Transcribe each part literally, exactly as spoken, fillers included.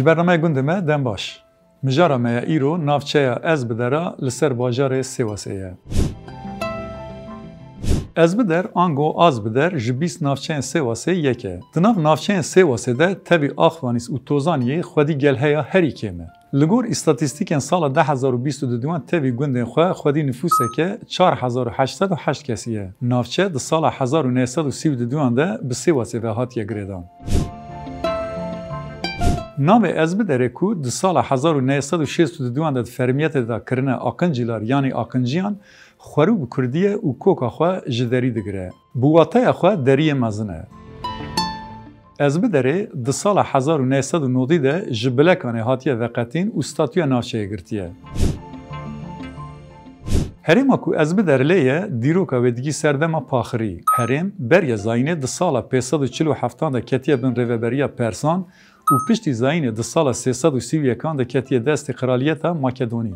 Bernameya gundê me dem baş. Mijara me ya îro navçeya Ezbidera li ser bajarê Sêwasê ye. Ezbider ango Azbider ji bîst navçeyên Sêwasê yek e. Di nav navçeyên Sêwasê de tevî Axvanîs û Tozaniyê xwedî gel heya herî kêm e. Li gor îstatîstîkên sala du hezar û bîst û duduyan tevî gundên xwe xwedî nifûseke çar hezar û heşt sed û heşt kesî ye. Navçe di sala hezar û neh sed û sî û duduyan de bi Sêwasê ve hatiye girêdan. Navê Ezbiderê ku di sala hezar û neh sed û şêst û duduyan de di fermiyetê de kirine Aqincîlar yanî Aqinciyan, xwerû bi kurdî ye û koka xwe ji derî digire. Bi wateya xwe deriyê mezin e. Ezbiderê di sala hezar û neh sed û nodî de ji Bilekanê hatiye veqetîn û statûya navçeyê girtiye. Herêma ku Ezbider lê ye, dîroka wê digî serdema paxirî. Herêm beriya zayînê di sala pênc sed û çil û heftan de ketiye bin rêveberiya Persan û piştî zayînê di sala sê sed û sî û yekan de ketiye destê Qiraliyeta Makedonî.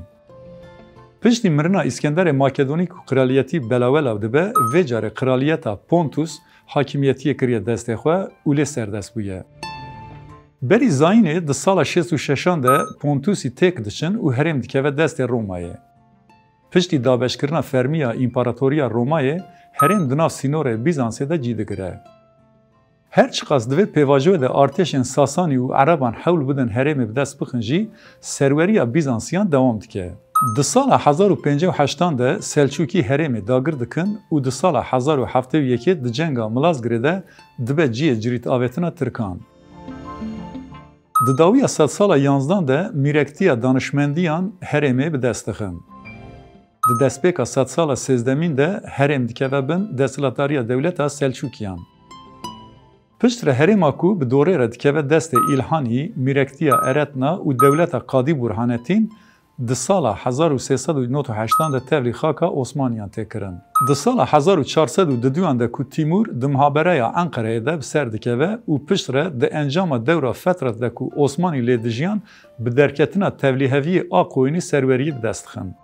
Piştî mirina Îskenderê Makedonî ku qiraliyetî belawelaw dibe, vê carê qiraliyeta Pontus hakimiyetiyê kiriye destê xwe û lê serdest bûye. Berî zayînê di sala şêst û şeşan de Pontusî têk diçin û herêm dikeve destê Romayê. Piştî dabeşkirina fermî ya Împaratoriya Romayê, herêm di nav sînorê Bîzansê de cî digire. Her çiqas di vê pêvajoyê de artêşên Sasanî û Ereban hewl bidin herêmê bi dest bixin jî, serweriya Bîzansiyan dewam dike. Di sala hezar û pêncî û heştan de Selçûkî herêmê dagir dikin û di sala hezar û heftê û yekê di cenga Milazgirê de dibe cihê cirîtavêtina Tirkan. Di dawiya sedsala yanzdan de mîrektiya danişmendiyan herêmê bi dest dixin. Di destpêka sedsala sêzdemîn de herêm dikeve bin desthilatdariya dewleta Selçûkiyan. Piştre herêma ku bi dorê re dikeve destê Îlhanî, mîrektiya Eretna û dewleta Qadî Burhanetîn di sala hezar û sê sed û nod û heştan de tevlî xaka Osmaniyan tê kirin. Di sala hezar û çar sed û duduyan de ku Tîmûr di muhabereya Enqereyê de bi ser dikeve û piştre di encama dewra Fetret de ku Osmanî lê dijiyan, bi derketina tevlîheviyê a qoyînî serweriyî bi dest dixin.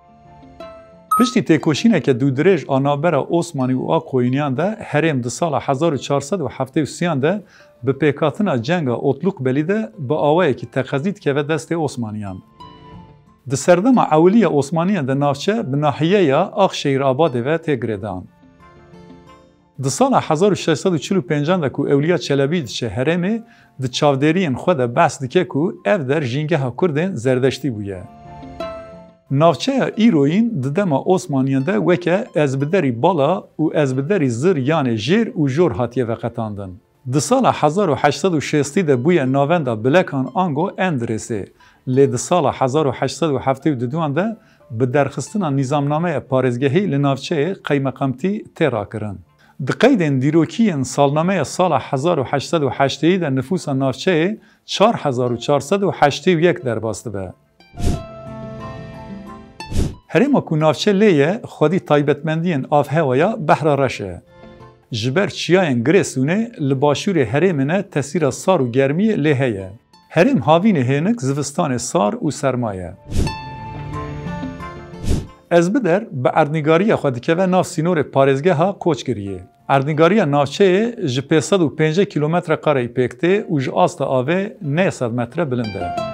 Piştî têkoşîneke dûdirêj a navbera Osmanî û a qoyîniyan de herêm di sala hezar û çar sed û heftê û sêyan de bi pêkhatina cenga Otlukbelî de bi awayekî teqezî dikeve destê Osmaniyan. Di serdema ewilî ya Osmaniyan de navçe bi nahiyeya Axşehîrabadê ve tê girêdan. Di sala hezar û şeş sed û çil û pêncan de ku Ewliya Çelebî diçe herêmê, di çavdêriyên xwe de behs dike ku ev der jîngeha Kurdên Zerdeştî bûye. Navçeya îroyîn di dema Osmaniyan de weke Ezbiderî Bala û Ezbiderî Zir yanê Jêr û Jor hatiye veqetandin. Di sala hezar û heşt sed û şêstî de bûye navenda Bilekan ango Endirêsê, lê di sala hezar û heşt sed û heftê û duduyan de bi derxistina nîzamnameya parêzgehî li navçeyê qeymeqamtî tê rakirin. Di qeydên dîrokî yên salnameya sala hezar û heşt sed û heştê de nifûsa navçeyê çar hezar û çar sed û heştê û yek derbas dibe. Herêma ku navçe lê ye, xwedî taybetmendiyên avhewaya Behra Reş e. Ji ber çiyayên Girê Sûnê li başûrê herêmê ne tesîra sar û germiyê lê heye. Herêm havînê hênik zivistanê sar û serma ye. Ezbider bi erdnîgariya xwe dikeve nav sînorê parêzgeha Koçgiriyê. Erdnîgariya navçeyê ji pênc sed û pêncî kîlometre kareyî pêk tê û ji asta avê neh sed metre bilind e.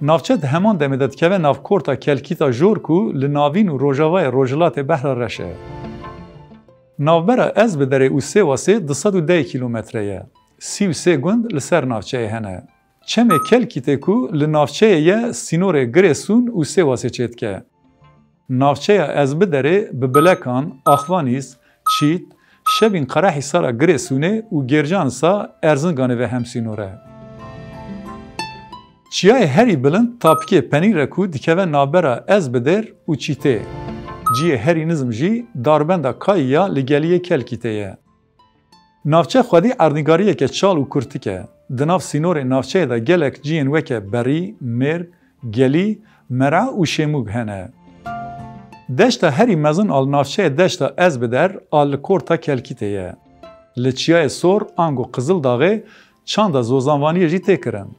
Navçe di heman demê de dikeve nav korta Kelkîta Jor ku li navîn û rojavayê rojhilatê Behra Reş e. Navbera Ezbiderê û Sêwasê du sed û deh kîlometre ye. Sî û sê gund li ser navçeyê hene. Çemê Kelkîtê ku li navçeyê ye, sînorê Girê Sûn û Sêwasê çêdike. Navçeya Ezbiderê bi Bilekan, Axvanîs, Çît, Şebîn Qerehîsara Girê Sûnê û Gêrcanisa Erzinganê ve hemsînor e. Çiyayê herî bilind Tapikê Penîr e ku dikeve navbera Ezbider û Çîtê. Cihê herî nizm jî Darbenda Kayî ya li geliyê Kelkîtê ye. Navçe xwedî erdnîgariyeke çal û kurtik e. Di nav sînorê navçeyê de gelek cihên weke Berî, Mêrg, Gelî, Mera û Şêmûg hene. Deşta herî mezin a li navçeyê deşta Ezbider a li korta Kelkîtê ye. Li Çiyayê Sor ango Qizildaxê çanda Zozanvaniyê jî tê kirin.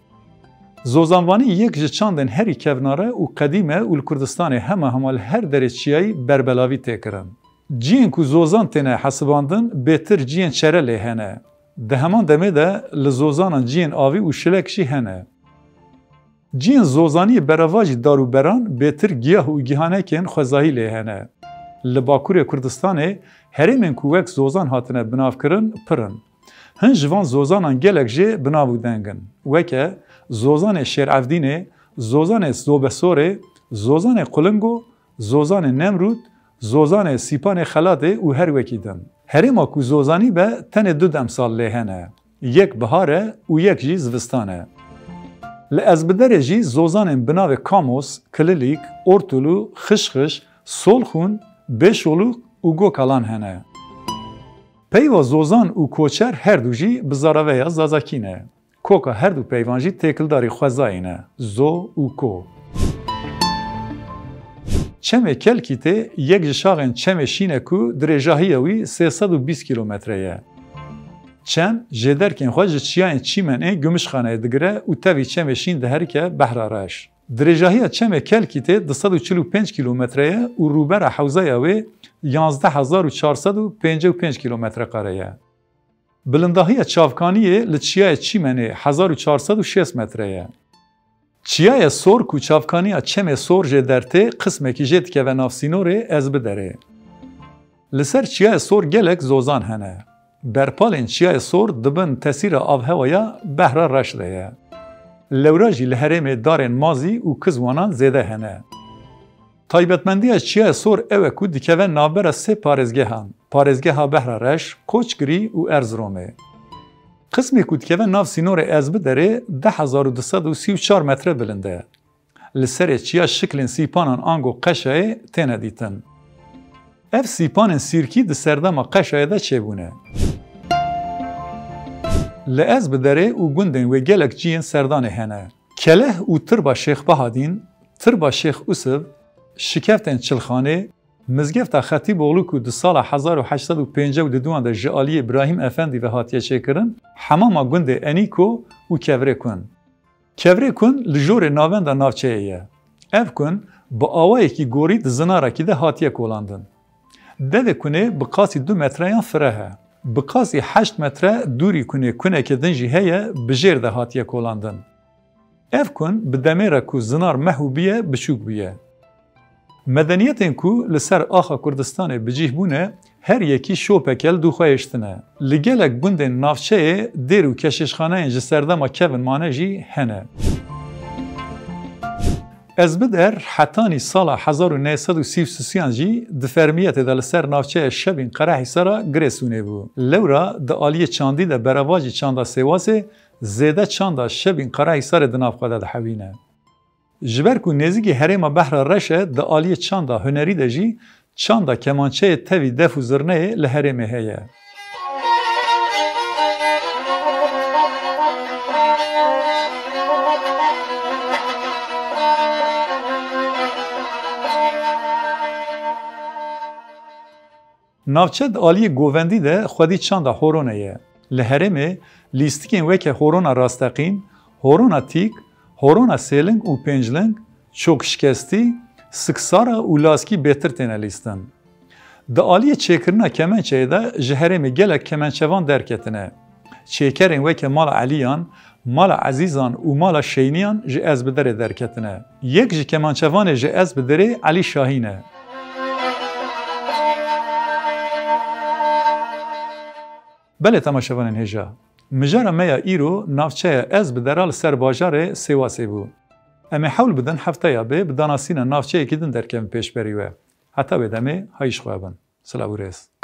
Zozanvanî yek ji çandên herî kevnar e û qedîm e û li Kurdistanê hema hema li her derê çiyayî berbelavî tê kirin. Cihên ku zozan têne hesibandin bêtir cihên çere lê hene. Di heman demê de li zozanan cihên avî û şilek jî hene. Ciyên zozaniyê berevajî dar û beran bêtir giyah û gihanekên xwezayî lê hene. Li Bakurê Kurdistanê herêmên ku wek zozan hatine binavkirin pir in. Hin ji van zozanan gelek jê bi nav û deng in. Weke zozanê Şêr Evdînê, zozanê Zobesorê, zozanê Qulingo, zozanê Nemrûd, zozanê Sîpanê Xelatê û her wekî din. Herêma ku zozanî be tenê du demsal lê hene. Yek bihar e û yek jî zivistan e. Li Ezbiderê jî zozanên bi navê Kamos, Kililîk, Ortulu, Xişxiş, Solxûn, Bêşolûk û Gokalan hene. Peyva zozan û koçer her du jî bi zaraveya zazakî ne. Koka her du peyvan jî têkildarî xwezayê ne, zo û ko. Çemê Kelkîtê yek ji şaxên Çemê Şîn e ku dirêjahiya wî sê sed û bîst kîlometre ye. Çem jêderkên xwe ji çiyayên Çîmenê Gumuşxaneyê digire û tevî Çemê Şîn diherike Behra Reş. Dirêjahiya Çemê Kelkîtê du sed û çil û pênc kîlometre ye û rûbera hewzaya wê yanzdeh hezar û çar sed û pêncî û pênc kîlometre kare ye. Bilindahiya çavkaniyê li çiyayê Çîmenê hezar û çar sed û şêst metre ye. Çiyayê Sor ku çavkaniya Çemê Sor jê dertê, qismekî jê dikeve nav sînorê Ezbiderê. Li ser çiyayê Sor gelek zozan hene. Berpalên çiyayê Sor di bin tesîra avhewaya Behra Reş de ye. Lewra jî li herêmê darên mazî û kizwanan zêde hene. Taybetmendiya çiyayê Sor ew e ku dikeve navbera sê parêzgehan, parêzgeha Behra Reş, Koçgirî û Erziromê. Qismê ku dikeve nav sînorê Ezbiderê du hezar û du sed û sî û çar metre bilind e. Li serê çiya şiklên sîpanan ango qeşayê têne dîtin. Ev sîpanên sîrkî di serdema qeşayê de çêbûne. Li Ezbiderê û gundên wê gelek ciyên serdanê hene. Keleh û Tirba Şêx Bahadîn, Tirba Şêx Usiv, Şikeftên Çilxanê, Mizgefta Xetîboğlu ku di sala hezar û heşt sed û pêncî û duduan de ji aliyê Birahîm Efendî ve hatiye çêkirin, hemama gundê Enîko û Kevrê Kun. Kevrê Kun li jorê navenda navçeyê ye. Ev kun bi awayekî gorî di zinarekî de hatiye kolandin. Devê kunê bi qasî du metreyan fireh e. Bi qasî heşt metre dûrî kunê kuneke din jî heye, bi jêr de hatiye kolandin. Ev kun bi demê re ku zinar mehû bûye, biçûk bûye. Medeniyetên ku li ser axa Kurdistanê bi cih bûne, her yekî şopeke li dû xwe hêştine. Li gelek gundên navçeyê dêr û keşêşxaneyên ji serdema kevin mane jî hene. Ezbider hetanî sala hezar û neh sed û sî û sisiyan jî di fermiyetê de li ser navçeya Şebîn Qerehîsara Girê Sûnê bû. Lewra di aliyê çandî de berevajî çanda Sêwasê zêde çanda Şebîn Qerehîsarê di nav xwe de dihewîne. Ji ber ku nêzîkî herêma Behra Reş e, di aliyê çanda hunerî de jî çanda kemançeyê tevî def û zirneyê li herêmê heye. Navçe di aliyê govendî de xwedî çanda Horonê ye. Li herêmê lîstikên weke Horona Rasteqîn, Horona Tîk, Horona Sêling û Pêncling, Çok Şikestî, Siksara û Laskî bêtir têne lîstin. Di aliyê çêkirina kemençeyê de ji herêmê gelek kemençevan derketine. Çêkerên weke Mala Eliyan, Mala Ezîzan û Mala Şeyniyan ji Ezbiderê derketine. Yek ji kemançevanê ji Ezbiderê Elî Şahîn e. Belê temaşevanên hêja, mijara me ya îro navçeya Ezbidera li ser bajarê Sêwasê bû. Em ê hewl bidin hefteya bê bi danasîna navçeyekî din derkevin pêşberî we. Heta wê demê hayîş xwe bin. Silav û rêz.